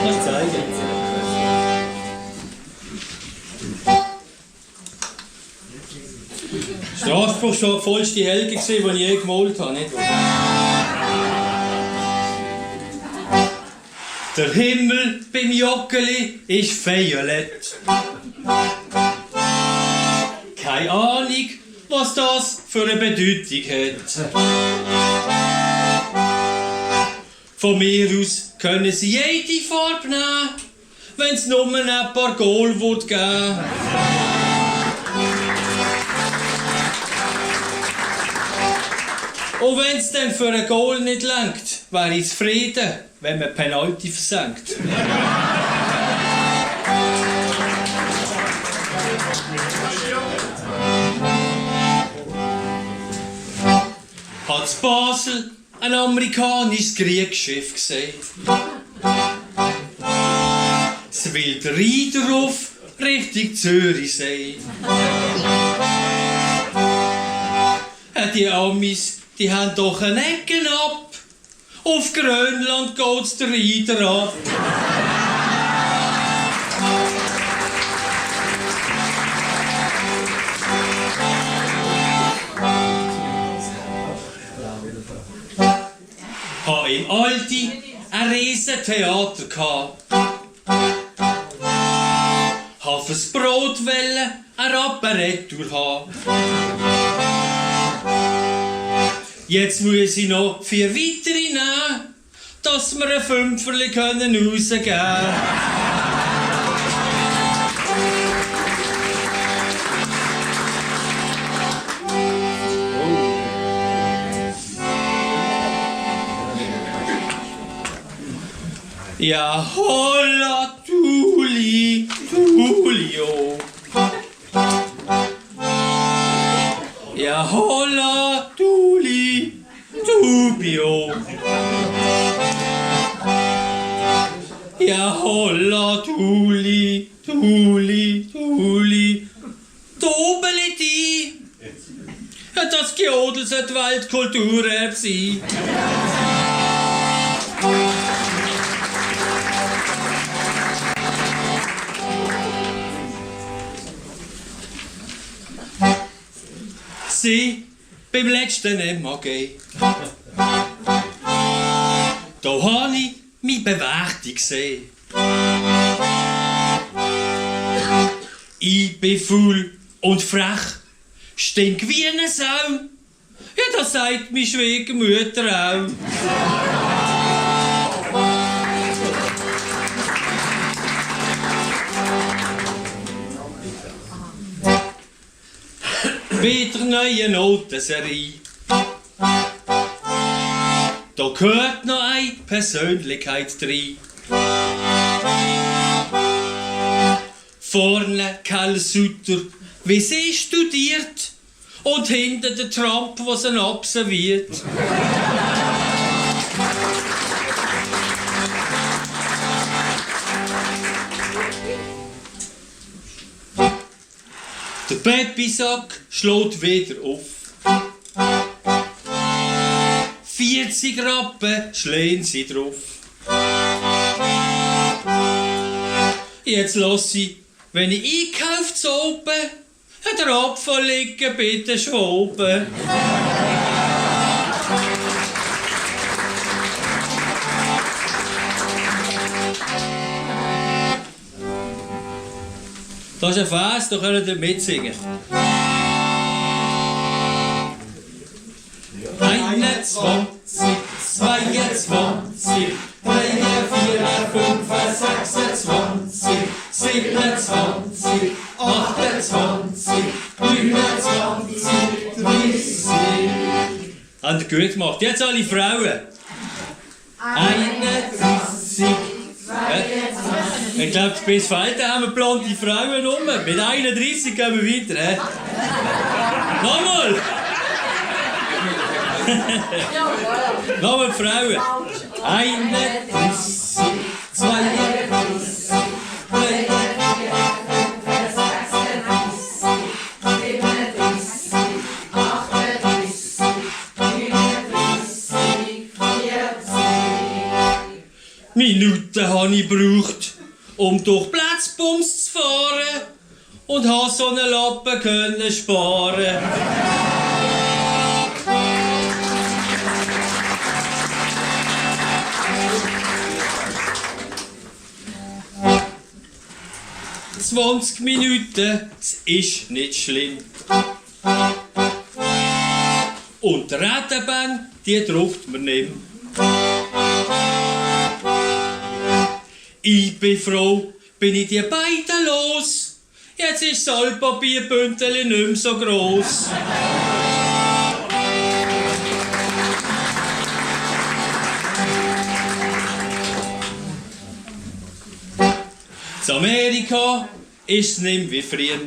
Das zeige ich jetzt. Straßburg war die vollste Helge, die ich je gemalt habe. Nicht? Der Himmel beim Joggeli ist violett. Keine Ahnung, was das für eine Bedeutung hat. Von mir aus können sie jede Farbe nehmen, wenn es nur ein paar Goal geben will. Und wenn es dann für ein Goal nicht langt, wäre ich zufrieden, wenn man Penalty versenkt. Hat in Basel ein amerikanisches Kriegsschiff gesehen. Es will der Reiter auf Richtung Zürichsee. Die Amis, die haben doch eine Ecke ab. Auf Grönland geht's der Reiter ab. Ha im Aldi ein Riesentheater gehabt. Ha fürs Brot wollen ein Rapperettour haben. Jetzt muss ich noch 4 weitere nehmen, dass wir ein Fünferli rausgeben können. Ja, holla, Tuli, Tulio. Ja, holla, Tuli, Tubio. Ja, holla, Tuli, Tuli, Tuli. Dobeli die. Das Geodel sollte Weltkulturerbe sein. Beim letzten MAG. Da habe ich meine Bewertung gesehen. Ich bin faul und frech, stink wie eine Sau. Ja, das sagt meine Schwiegermutter auch. Bei der neuen Notenserie. Da gehört noch eine Persönlichkeit rein. Vorne Karl Sutter, wie sie studiert, und hinten der Trump, der sie absolviert. Der Peppisack schlägt wieder auf. 40 Rappen schlagen sie drauf. Jetzt lass ich, wenn ich einkaufe zu oben, den Apfel liegen, bitte schwoben. Das ist ein Vers, da könnt ihr mitsingen. 21, 22, 3, 4, 5, 26, 27, 28, 29, 30. Habt ihr gut gemacht. Jetzt alle Frauen. 31, 22. Ich glaube, bis Falten haben wir blonde Frauen rum. Mit 31 gehen wir weiter. He? Nochmal! Nochmal Frauen. 31, 32, 33, 37, 38, 39, 40. Minuten habe ich gebraucht, um durch Platzbums zu fahren und habe so einen Lappen können sparen. «20 Minuten, das ist nicht schlimm.» Und die Rätebahn, die druckt mir nicht mehr. Ich bin froh, bin ich die beiden los. Jetzt ist das Altpapierbündel nicht mehr so gross. In Amerika ist es nicht mehr wie früher.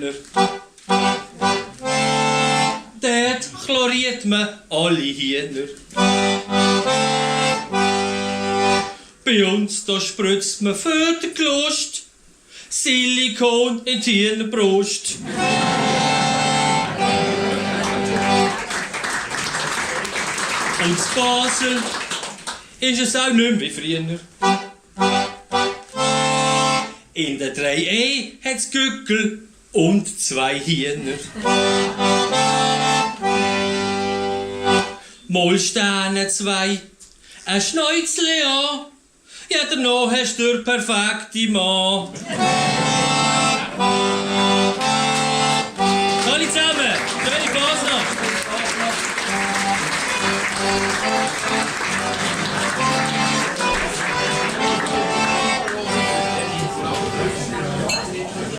Dort chloriert man alle Hühner. Bei uns da spritzt man für die Lust Silikon in die Hühnerbrust. Und in Basel ist es auch nicht mehr wie früher. In der 3E hat's Gückel und 2 Hühner. Mal stehen 2, ein Schnäuzle an, ja, danach hast du den perfekten Mann.